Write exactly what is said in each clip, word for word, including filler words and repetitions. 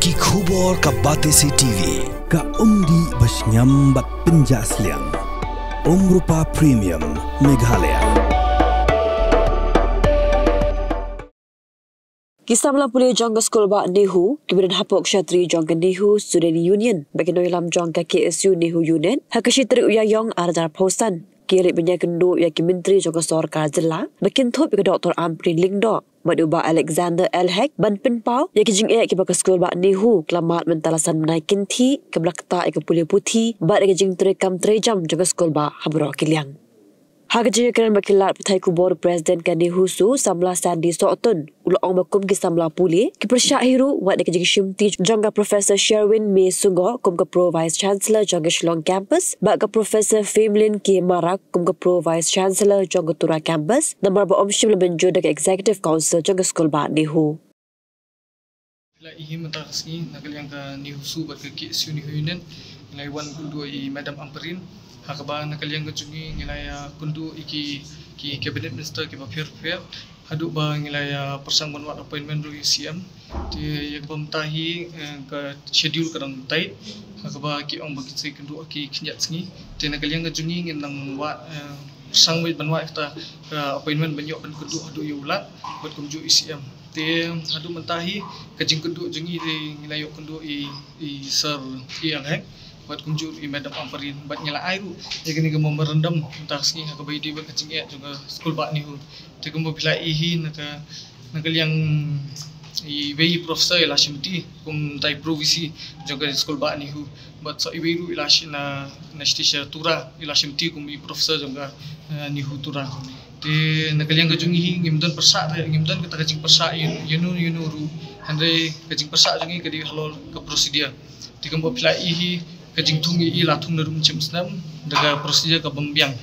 Ki khubor ka Batesi T V. Ka umdih ba shngiam bad pynjah sliang. Umrupa Premium Meghalaya. Ki samla pule jong ka skul bah NEHU, kiba don hapoh kshatri jong ka NEHU Student Union, bad ki nongïalam jong ka K S U NEHU Unit, ha ka shi tarik u Ïaïong ar hajar arphew san, ki la leit ban ïakynduh ïa ki myntri jong ka sorkar jylla, ba kin thup ïa ka Doctor Ampareen Lyngdoh bad u Bah Alexander L Hek ban pynpaw ïa ki jingeh kiba ka skul bah NEHU ka la mad mynta la san bnai kynthih, kaba la ktah ïa ka pule puthi bad ïa ka jingtrei kam trei jam jong ka skul bah ha baroh ki liang. Ha ka jingïakren bad ki lad pathai khubor, President ka NEHUSU, samla Sandy Sohtun, u la ong ba kum ki samla pule, ki pyrshah hi ruh wat ïa ka jingshimti jong ka Professor Sherwin May Sungoh kum ka Pro Vice Chancellor jong ka Shillong Campus bad ka Professor Femlin K Marak kum ka Pro Vice Chancellor jong ka Tura Campus, namar ba ym shym la mynjur da ka Executive Council jong ka skul bah NEHU. Phi la ïohi mynta ka sngi na ka liang ka NEHUSU bad ka K S U NEHU Union, ngi la wan kynduh ïa i Madam Ampareen. Ha kaba na ka liang ka jong ngi ngi la ïakynduh ïa ki, ki Cabinet Minister kiba pher pher, haduh ba ngi la ïapyrshang ban wad appointment ruh ïa u C M. Te ïa kaba mynta hi, eh, ka schedule ka dang tight. Ha kaba ki ong ba kin sa ïakynduh ha ki khyndiat sngi. Te na ka liang ka jong ngi ngin nang wad, eh, pyrshang wei ban wad kata ka appointment ban ïoh ban kynduh haduh ïa u Lat bad kumjuh ïa u C M. Te haduh mynta hi ka jingkynduh jong ngi te ngi la ïoh kynduh ïa i Sir L Hek bad kumjuh ïa i Madam Ampareen bad ngi la ai ruh ïa kane ka memorandum mynta ka sngi ha kaba ïadei bad ka jingeh jong ka skul bah NEHU. Te kumba phi la ïohi na ka, na ka liang iwei i professor i la shimti kum utai u Pro V C jong ka skul bah NEHU bad sa iwei ruh i la shi na, na shiti sha Tura i la shimti kum i professor jong ka, eh, NEHU Tura. Te na ka liang ka jong ngi hi ngim don pyrshah, ngim don kata ka jingpyrshah ïa, ïa uno ïa uno ruh. Hynrei ka jingpyrshah jong ngi ka dei halor ka procedure. Te kumba phi la ïohi hi ka jingthung ïa i la thung naduh mynshem snem da ka procedure ka bym biang.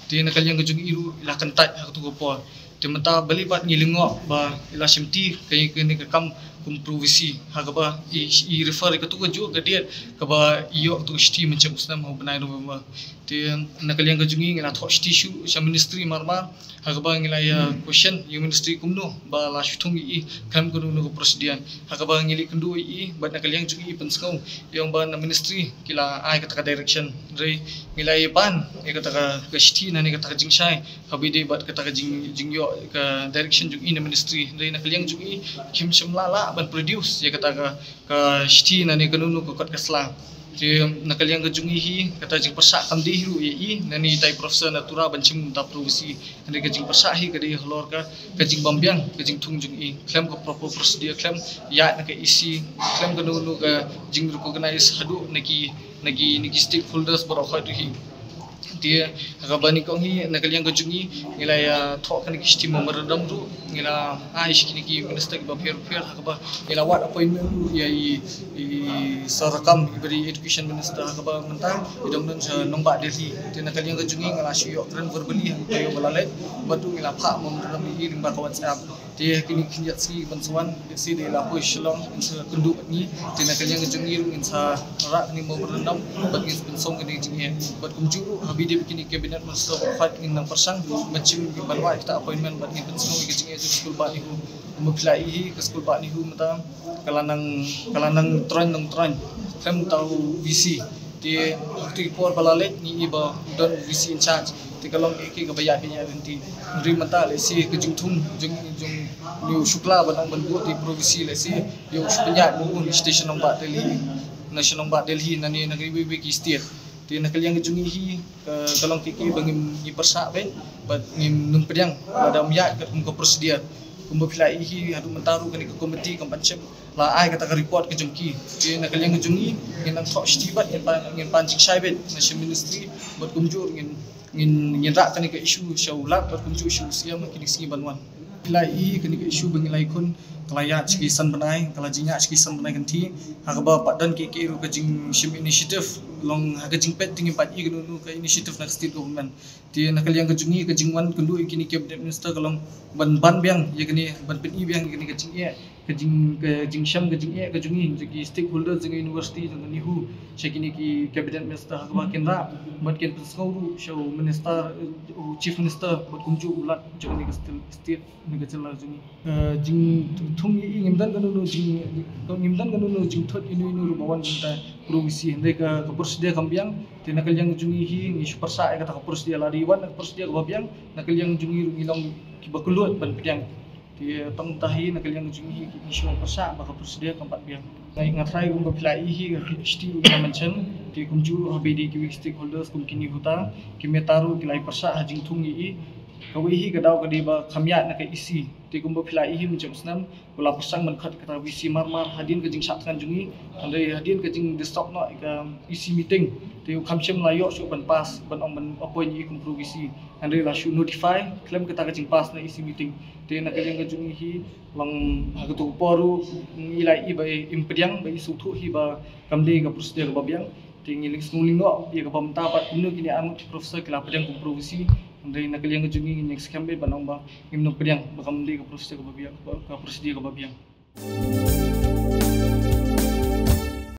Te na ka liang ka jong i ruh i la kyntait ha kato ka por. Te mynta balei pat ngi lyngngoh ba i la shimti ka, kane ka kam kum Pro V C ha kaba i, i refer ïa kato ka juh ka date kaba i ïoh kato ka shithi mynshem snem ha u bnai November. Te na ka liang ka jong ngi ngi la thoh shithi shuh sha ministry mar mar ha kaba ngi la ïa question ïa ministry kumno ba la shu thung ïa i khlem kano kano ka procedure. Ha kaba ngi la ïakynduh ïa i bad na ka liang jong i i pynsngew ïa ong ba na ministry ki la ai kata ka direction. Hynrei ngi la ïa pan ïa kata ka, ka shithi nangne kata ka jingshai kaba ïadei bad kata ka jing, jingïoh ka direction jong i na ministry. Hynrei na ka liang jong i kim shym la lah ban produce ïa kata ka, ka shithi nangne kano kano ka kot ka sla. Te na ka liang ka jong i hi kata jingpyrshah kam dei hi ruh ïa i nangne itai professor na Tura ban shim kum uta Pro V C. Hynrei ka jingpyrshah hi ka dei halor ka, ka jingbym biang ka jingthung jong i khlem ka proper procedure, khlem ïaid na ka E C, khlem kano kano ka jingrecognize haduh na ki, na ki, na ki stakeholders baroh khoit ruh hi. Te ha kaba nyngkong hi na ka liang ka jong i ngi la ïa thoh kane ka shithi memorandum ruh, ngi la ai sha kine ki minister kiba pher pher ha kaba ngi la wad appointment ruh ïa i, i Sir Rakkam iba dei education minister ha kaba mynta i dang don sha nongbah Delhi. Te na ka liang ka jong i ngi la shu ïoh kren verbally ha ka taïew ba la leit bad ruh ngi la phah memorandum ïa i lyngba ka WhatsApp. Te ha kine ki khyndiat sngi ban sa wan, lehse da i la poi Shillong, in sa kynduh bad ngi. Te na ka liang ka jong ngi ruh ngin sa rah kane ka memorandum bad ngin sa pynsong kane ka jingeh. Bad kumjuh ruh ha ba ïadei bad kine ki cabinet minister baroh khoit ngin nang pyrshang ban shim, ban wad kita appointment bad ngin pynsngew ïa ka jingeh jong ka skul bah NEHU. Kumba phi la ïohi hi ka skul bah NEHU mynta ka la nang, ka la nang troiñ nang troiñ. Khlem uta u V C. Te ha kito ki por ba la leit ngi ïohi ba don u V C in charge. Te ka long kaei kaei kaba ïaid ka ïaid lynti. Hynrei mynta lehse ka jingthung jong, jong une u Shukla ba nang ban buh te Pro V C lehse ïa u shu pynïaid ma u na station nongbah Delhi, na station nongbah Delhi nangne na kiwei kiwei ki state. Te na ka liang ka jong ngi hi ka, ka long kaei kaei ba ngim, ngi pyrshah beit bad ngim nym pdiang lada ym ïaid katkum ka procedure. Kumba phi la ïohi hi haduh mynta ruh kane ka committee kam pat shym la ai kata ka report ka jong ki. Te na ka liang ka jong ngi ngin nang thoh shithi bad ngin pan, ngin pan jingshai beit na sha ministry bad kumjuh ngin, ngin, ngin rah kane ka issue sha u Lat bad kumjuh sha u C M ha kine ki sngi ban wan. Phi la ïohi hi kane ka issue ba ngi la ïakhun ka la ïaid sha ki san bnai, ka la jingïaid sha ki san bnai kynthih. Ha kaba pat don kiei kiei ruh ka jingshim initiative, long ha ka jingpeit te ngim pat i kano kano ka initiative na ka state government. Te na ka liang ka jong ngi ka jingwan kynduh ïa kine ki cabinet minister ka long ban ban biang ïa kane, ban pyni biang ïa kane ka jingeh Ka jing, ka jingshem, ka jingeh ka jong ngi, jong ki stakeholders jong ka university, jong ka NEHU, sha kine ki cabinet minister ha kaba kin rah, bad kin pynsngew ruh sha u minister, u chief minister, bad kumjuh u lat jong kane ka state, state ne ka jylla jong ngi. Eh, jingthung ïa i, ngim don kano kano jing, ngim don kano kano jingthut ïano ïano ruh ba wan kumta pro VC, hynrei ka, ka procedure kam biang. Te na ka liang jong ngi hi ngi shu pyrshah ïa kata ka procedure, lada i wan ka procedure kaba biang, na ka liang jong ngi ruh ngi long kiba kylluid ban pdiang. Te tang mynta hi na ka liang jong ngi hi ngi shu pyrshah ba ka procedure kam pat biang. Nga, nga tharai kumba phi la ïohi hi ka kti ruh nga mention, te kumjuh ruh haba ïadei kiwei ki stakeholders kum ki NEHUTA, ki MEHUTA ruh ki la ïa pyrshah ha jingthung ïa i. Kawei hi ka daw ka dei ba kham ïaid na ka EC. Te kumba phi la ïohi mynjur snem, u la pyrshang ban khot kata VC mar mar hadien ka jingshah thngan jong ngi, hynrei hadien ka jingdisturb noh ïa ka EC meeting, te u kham shym la ïoh shuh ban pass, ban ong ban appoint ïa i kum pro VC, hynrei la shu notify khlem kata ka jingpass na EC meeting. Te na ka liang ka jong ngi hi, long ha kato ka por ruh ngi la ïohi ba im pdiang, ba i sngewthuh hi ba kam dei ka procedure kaba biang. Te ngi lyngsngew lyngngoh ïa kaba mynta pat kumno kine arngut ki professor ki la pdiang kum pro VC, hynrei na ka liang ka jong ngi ngin ïeng skhem beit ban ong ba ngim nang pdiang ba kam dei ka procedure kaba biang, ka procedure kaba biang.